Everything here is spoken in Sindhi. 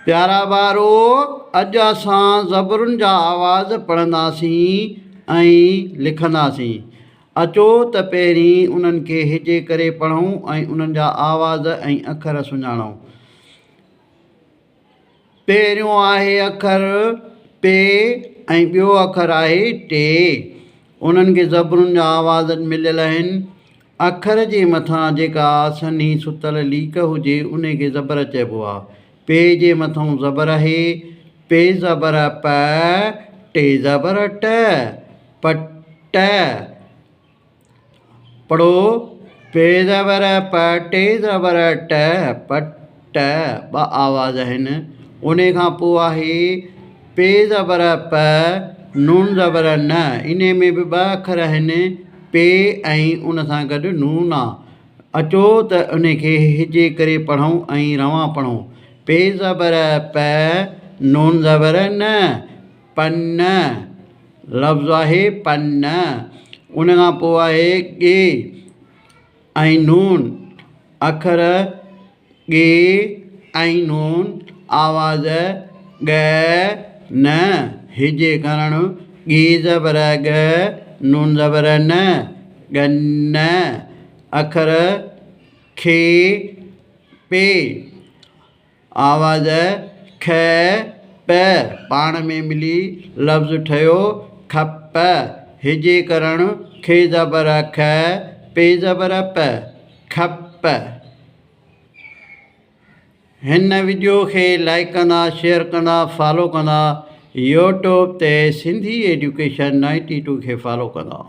پيارا ٻارو! اڄ اسان زبرن جا آواز پڙهنداسين ۽ لکنداسين. اچو ته پهرين انهن کي هجي ڪري پڙهون ۽ انهن جا آواز ۽ اکر سڃاڻون. پهريون آهي اکر پ ۽ ٻيو اکر آهي ٽي. انهن کي زبرن جا آواز مليل آهن. اکر جي مٿان جيڪا سنهي ستل ليڪ هجي انهي کي زبر چئبو آ. پ جي مٿئون زبر آهي، پ زبر پ، ٽ زبر ٽ، پٽ. پڙهو، پ زبر پ، ٽ زبر ٽ، پٽ. ٻه آواز آهن. انهي کان پوء آهي پ زبر پ، نون زبر ن. انهي ۾ به ٻه اکر آهن، پ ۽ ان سان گڏ نون آ. اچو ته انهي کي هجي ڪري پڙهون ۽ روان پڙهون. پ زبر پ، نون زبر ن، پن. لفظ آهي پن. ان کان پوء آهي ڳ ۽ نون. اکر ڳ ۽ نون آواز ڳ ن هجي ڪرڻ ڳ زبر ڳ نون زبر ن ڳن اکر کي پ آواز کھ پ پاڻ ۾ ملي لفظ ٺهيو کپ هجي ڪرڻ کي زبر کھ پ زبر پ کپ. هن وڊيو کي لائيڪ ڪندا شيئر ڪندا فالو ڪندا يوٽيوب تي سنڌي ايڊيوڪيشن نائنٽي ٽو کي فالو ڪندا.